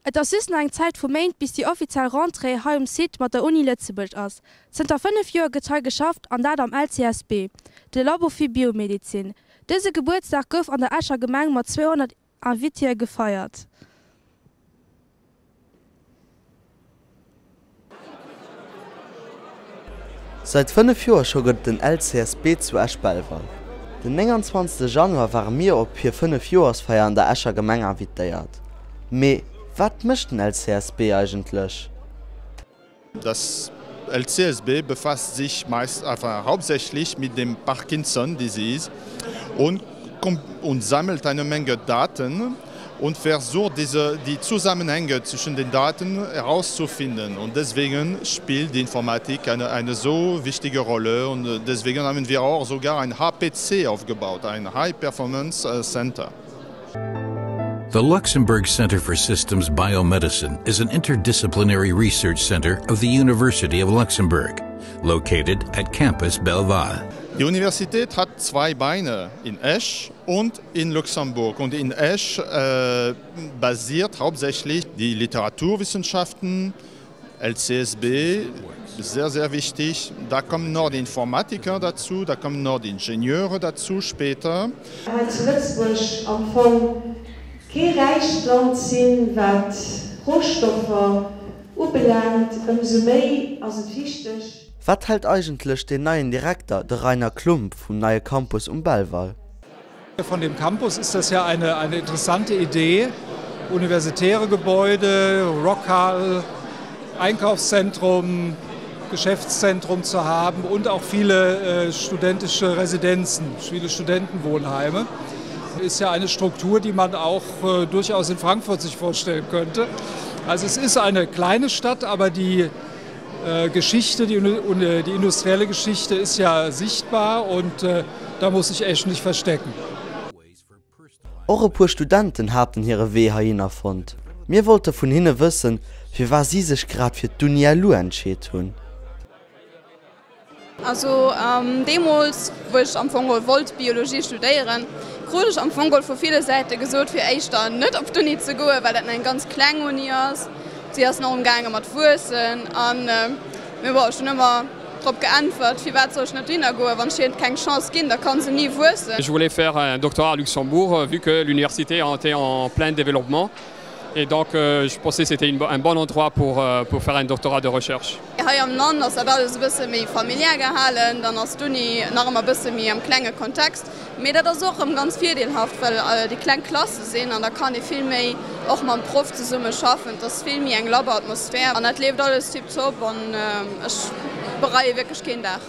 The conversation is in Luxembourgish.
Et ass just nach eng Zäit vu Méint, bis déi offiziell Rentrée hei um Site mat der Uni Lëtzebuerg ass. Zënter 5 Joer gëtt hei geschafft, an dat am LCSB, de Labo fir Biomedezin. Dëse Gebuertsdag gouf an der Escher Gemeng mat 200 Invitéë gefeiert. Seit 5 Joer scho gëtt et den LCSB zu Esch-Belval. Den 29 Januar ware mir op hir 5 Joersfeier an der Escher Gemeng invitéiert. Mee wat mécht den LCSB eigentlech? Das LCSB befasst sich meist enfin, hauptsächlich mit dem Parkinson Disease und und sammelt eine Menge Daten und versucht diese, die Zusammenhänge zwischen den Daten herauszufinden. Und deswegen spielt die Informatik eine, eine so wichtige Rolle und deswegen haben wir auch sogar ein HPC aufgebaut, ein High Performance äh, Center. The Luxembourg Center for Systems Biomedicine is an interdisciplinary research center of the University of Luxembourg, located at Campus Belval. Die Universität hat zwei Beine in Esch und in Luxemburg und in Esch äh, basiert hauptsächlich die Literaturwissenschaften, LCSB sehr sehr wichtig. Da kommen noch die Informatiker dazu, da kommen noch die Ingenieure dazu später. Hei zu Lëtzebuerg am Fong kee räicht Land sinn, wat Rohstoffer ubelaangt, ëmsou méi ass et wichteg. Wat hält eigentlech deen neien Direkter, de Rainer Klump, vum neie Campus um Belval? Von dem Campus ist das ja eine, eine interessante Idee. Universitäre Gebäude, Rockhall, Einkaufszentrum, Geschäftszentrum zu haben und auch viele äh, studentische Residenzen, viele Studentenwohnheime. Ist ja eine Struktur, die man auch äh, durchaus in Frankfurt sich vorstellen könnte. Also es ist eine kleine Stadt, aber die äh, Geschichte, die, äh, die industrielle Geschichte ist ja sichtbar und äh, da muss ich echt nicht verstecken. Och e puer Studenten haten hire Wee heihinner fonnt. Mir wollte vun hinne wëssen, firwat si sech grad fir d'Uni LU entscheet hunn. Also deemools, wou ech am Fong geholl wollt Biologie studéieren, krut ech am Fong geholl vu ville Säite gesot, fir éischter net op d'Uni ze goen, well dat eng ganz kleng Uni ass. Si ass nach umgaange mat wuessen an, mee bon, ech hunn ëmmer drop geäntwert, firwat soll ech net dohinner goen, wann ech hir keng Chance ginn, da kann se ni wuessen. Je voulais faire un doctorat à Luxembourg vu que l'université était en plein développement et donc je pensais c'était un bon endroit pour pour faire un doctorat de recherche. Hei am Land ass dat alles e bësse méi familiär gehalen, dann ass d'Uni nach ëmmer e bësse méi am klenge Kontext. Mee dat ass och erëm ganz virdeelhaft, well déi kleng Klasse sinn an da kann ee vill méi och mam Proff zesumme schaffen. Et ass vill méi eng labber Atmosphär an dat leeft alles tiptop an ech bereie wierklech keen Dag.